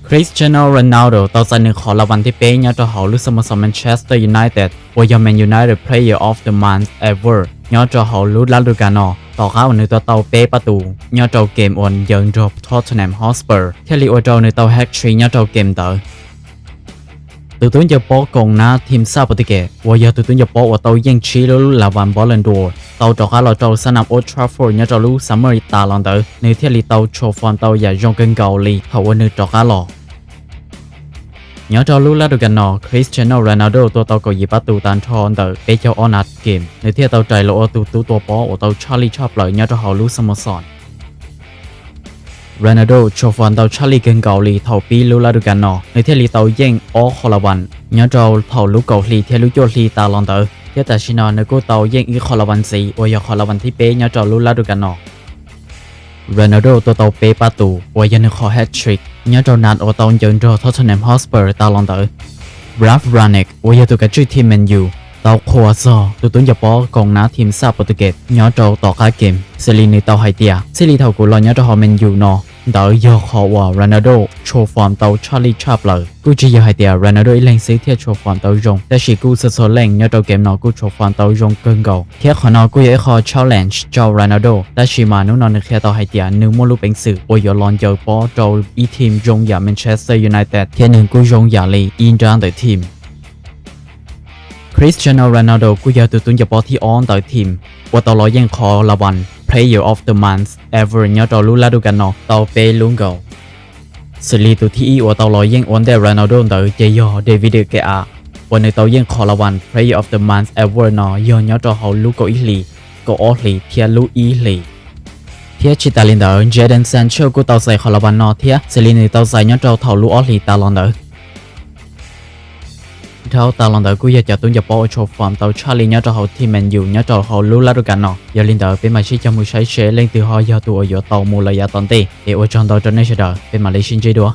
Cristiano Ronaldo tau txais nws qhov la vas thib peb nyob rau hauv lub xab mos xom Manchester United uas yog Man United Player of the Month Award nyob rau hauv lub lab du kas no tom qab uas nws tau tau peb pab tus nyob rau game uas ncaws nrog Tottenham Hotspur thiaj li ua rau nws tau hat-trick nyob rau game ntawd. Tus tub ncaws pob koom nab team xab pus tus kem uas yog tus tub ncaws pob uas tau yeej tsib lub la vas Ballon d'Or tau rov qab los rau sab nam Old Trafford nyob rau lub summer tas los ntawd, nws thiaj li tau show form tau yam zoo kawg nkaus li thaum uas nws rov qab los. Nyob rau lub lab du kas no, Cristiano Ronaldo tua tau kaum yim pab tus tas nrho ntawm peb caug ob nab game, nws thiaj tau rais los ua tus tub tua pob uas tau tshaj lij tshaj plaws nyob rau hauv lub xab mos xom. Ronaldo show form tau tshaj lij kawg nkaus li thaum pib lub lab du kas no, nws thiaj li tau yeej ob qho la vas nyob rau thaum lub kaum hli thiab lub cuaj hli tas los ntawd, thiab tam sim no nws kuj tau yeej ib qho la vas ntxiv uas yog qhov la vas thib peb nyob rau lub lab du kas no. Ronaldo tua tau peb pab tus uas yog nws qhov hat-trick nyob rau nab uas tau ncaws nrog Tottenham Hotspur tas los ntawd. Ralf Rangnick uas yog tus kav tswj team Man U tau qhuas txog tus tub ncaws pob koom nab team xab pus tus kem nyob rau tom qab game, xws li nws tau hais tias, txij li thaum kuv los nyob rau hauv Man U no, ntawd yog qhov uas Ronaldo show form tau tshaj lij tshaj plaws. Kuj tsis yog hais tias Ronaldo ib leeg xwb thiaj show form tau zoo, tab sis kuj txhua txhua leej nyob rau game no kuj show form tau zoo kawg nkaus, thiab qhov no kuj yog ib qho challenge rau Ronaldo. Tab sis mas hnub no nws qhia tau hais tias nws muaj lub peev xwm uas yuav los ncaws pob rau ib team zoo yam Manchester United, thiab nws kuj zoo yam li ib nrab ntawm team. Cristiano Ronaldo kuj yog tus tub ncaws pob thib ob ntawm team uas tau los yeej qhov la vas Player of the Month Award nyob rau lub lab du kas no tau peb lub nkaus. Xws li tus thib ib uas tau los yeej ua ntej Ronaldo ntawd ces yog David De Gea, uas nws tau yeej qhov la vas Player of the Month Award no yog nyob rau hauv lub kaum ib hlis, kaum ob hlis thiab lub ib hlis. Thiab tsis tas li ntawd, Jadon Sancho kuj tau txais qhov la vas no thiab, xws li nws tau txais nyob rau thaum lub ob hlis tas los ntawd. Dhau tas los ntawd kuj yog cov tub ncaws pob uas show form tau tshaj lij nyob rau hauv team Man U nyob rau hauv lub lab du kas no. Yog li ntawd peb mam sib cog mus saib seb leej twg ho yog tus uas yuav tau mus lawm yav tom ntej. Es ua tsaug ntau rau nej sawv daws, peb mam li sib ntsib dua.